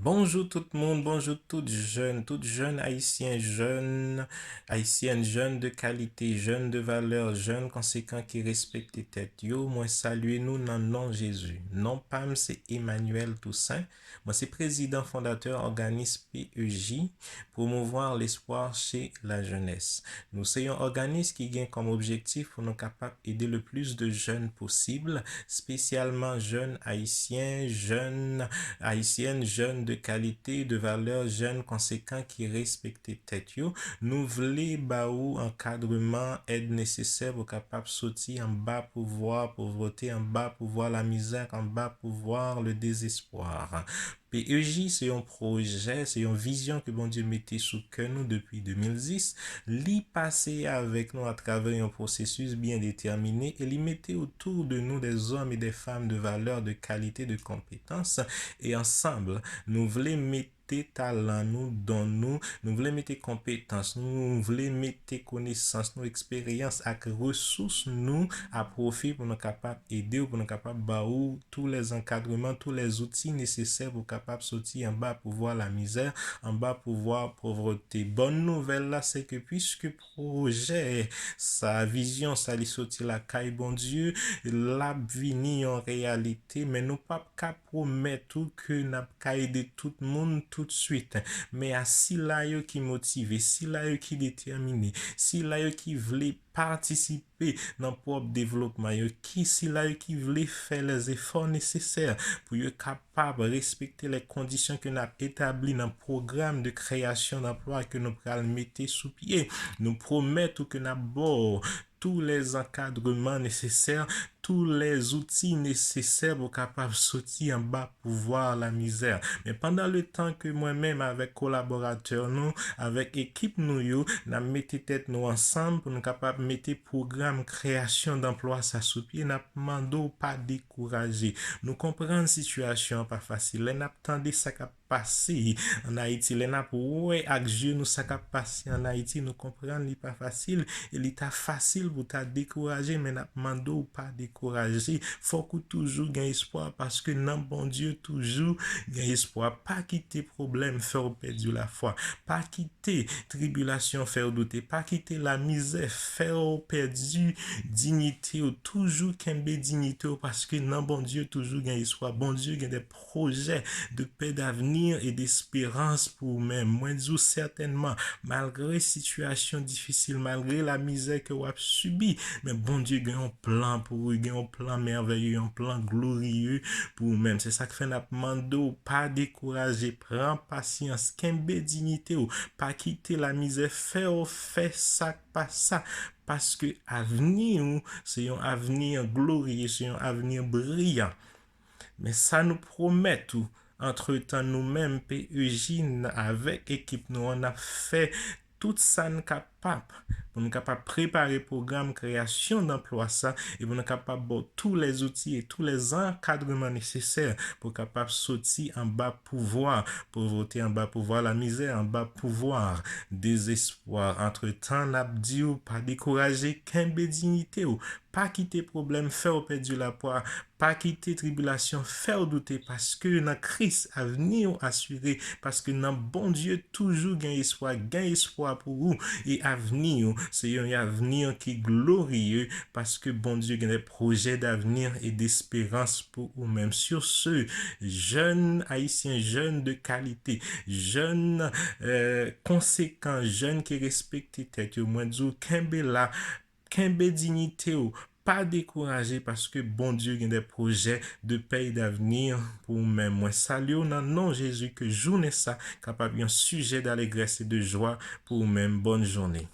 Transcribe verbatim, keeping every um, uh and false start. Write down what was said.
Bonjou tout moun, bonjou tout jèn, tout jèn ayisyen, jèn ayisyèn, jèn de kalite, jèn de valè, jèn konsekan ki respekte tèt yo. Mwen salye nou nan non Jezi. Non pa m se Emmanuel Toussaint. Mwen se prezidan fondatè òganis P E J, Promouvoir l'espoir chez la jeunesse. Nou se yon òganis ki gen kòm objektif pou nou kapab ede le plus de jeunes possible, espesyalman jèn ayisyen, jèn ayisyèn, jèn de kalite, de valè, jèn konsekan ki respekte tèt yo. Nou vle ba ou ankadreman, èd nesesè pou kapab soti anba pouvwa povrete, anba pouvwa lamizè, anba pouvwa le désespoir. P E J se yon pwojè, se yon vizyon ke Bondye mete sou kè nou depi de mil dis. Li pase avèk nou atravè yon pwosesis byen detèmine e li mete otou de nou des hommes et des femmes de valè, de kalite, de konpetans. E ansanm, nou vle mete talan nou, don nou, nou vle mete konpetans nou, nou vle mete konesans nou, eksperyans ak resous nou a pwofi pou nou kapab ede w, pou nou kapab ba ou tous les encadrements, tous les outils nécessaires pou kapab soti anba pouvwa lamizè, anba pouvwa povrete. Bòn nouvèl la, se ke piske pwojè sa, vizyon sa, li soti lakay Bondye, l ap vini yon reyalite, men nou p ap ka pwomèt ou ke n ap ka ede tout moun toutswit. Men a sila yo ki motive, sila yo ki detèmine, sila yo ki vle patisipe nan pwòp devlopman yo, ki sila yo ki vle fè les efforts nécessaires pou yo kapab respekte les conditions ke n ap etabli nan pwogram de kreyasyon danplwa ke nou pral mete sou pye. Nou pwomèt ou ke n ap ba w tous les encadrements nécessaires, tous les outils nécessaires pou kapab soti anba pouvwa lamizè. Men pandan le tan ke mwen menm avèk kolaboratè nou, avèk ekip nou yo, n ap mete tèt nou ansanm pou nou kapab mete pwogram kreyasyon danplwa sa sou pye, n ap mande w pa dekouraje. Nou konprann sitiyasyon an pa fasil. Lè n ap tande sa k ap pase ann Ayiti, lè n ap wè ak je nou sa k ap pase ann Ayiti, nou konprann li pa fasil e li ta fasil pou ta dekouraje, men n ap mande w pa dekouraje. Fòk ou toujou gen espwa, paske nan Bondye toujou gen espwa. Pa kite pwoblèm fè w pèdi lafwa. Pa kite tribilasyon fè w doute. Pa kite lamizè fè w pèdi diyite w. Toujou kenbe diyite w, paske nan Bondye toujou gen espwa. Bondye gen de pwojè de pè, d'avenir et d'espérance pou ou menm. Mwen di w sètènman, malgre sitiyasyon difisil, malgre lamizè ke w ap sibi, men Bondye gen yon plan pou ou, gen yon plan mèveye, yon plan gloriye pou ou menm. Se sa k fè n ap mande w pa dekouraje, pran pasyans, kenbe diyite w, pa kite lamizè fè w fè sa k pa sa, paske avni w se yon avni gloriye, se yon avni briyan. Men sa nou pwomèt ou, antretan nou menm, P E J, avèk ekip nou an, n ap fè tout sa n kapab pou nou kapab prepare pwogram kreyasyon danplwa sa e pou nou kapab ba w tous les outils et tous les encadrements nécessaires pou kapab soti anba pouvwa povrete, anba pouvwa lamizè, anba pouvwa dezespwa. Antretan, n ap di w pa dekouraje, kenbe diyite w, pa kite pwoblèm fè w pèdi lapwa, pa kite tribilasyon fè w doute, paske nan Kris, avni w asire, paske nan Bondye toujou gen espwa, gen espwa pou ou, e avni w se yon avni ki gloriye, paske Bondye gen de pwojè d'avenir et d'espérance pou ou menm. Sur ce, jèn ayisyen, jèn de kalite, jèn, euh, konsekan, jèn ki respekte tèt yo, mwen di w, kenbe la, kenbe diyite w, pa dekouraje, paske Bondye gen de pwojè de pè e d'avenir pou ou menm. Mwen salye w nan non Jezi, ke jounen sa kapab yon sijè d'allégresse et de joie pou ou menm. Bòn jounen.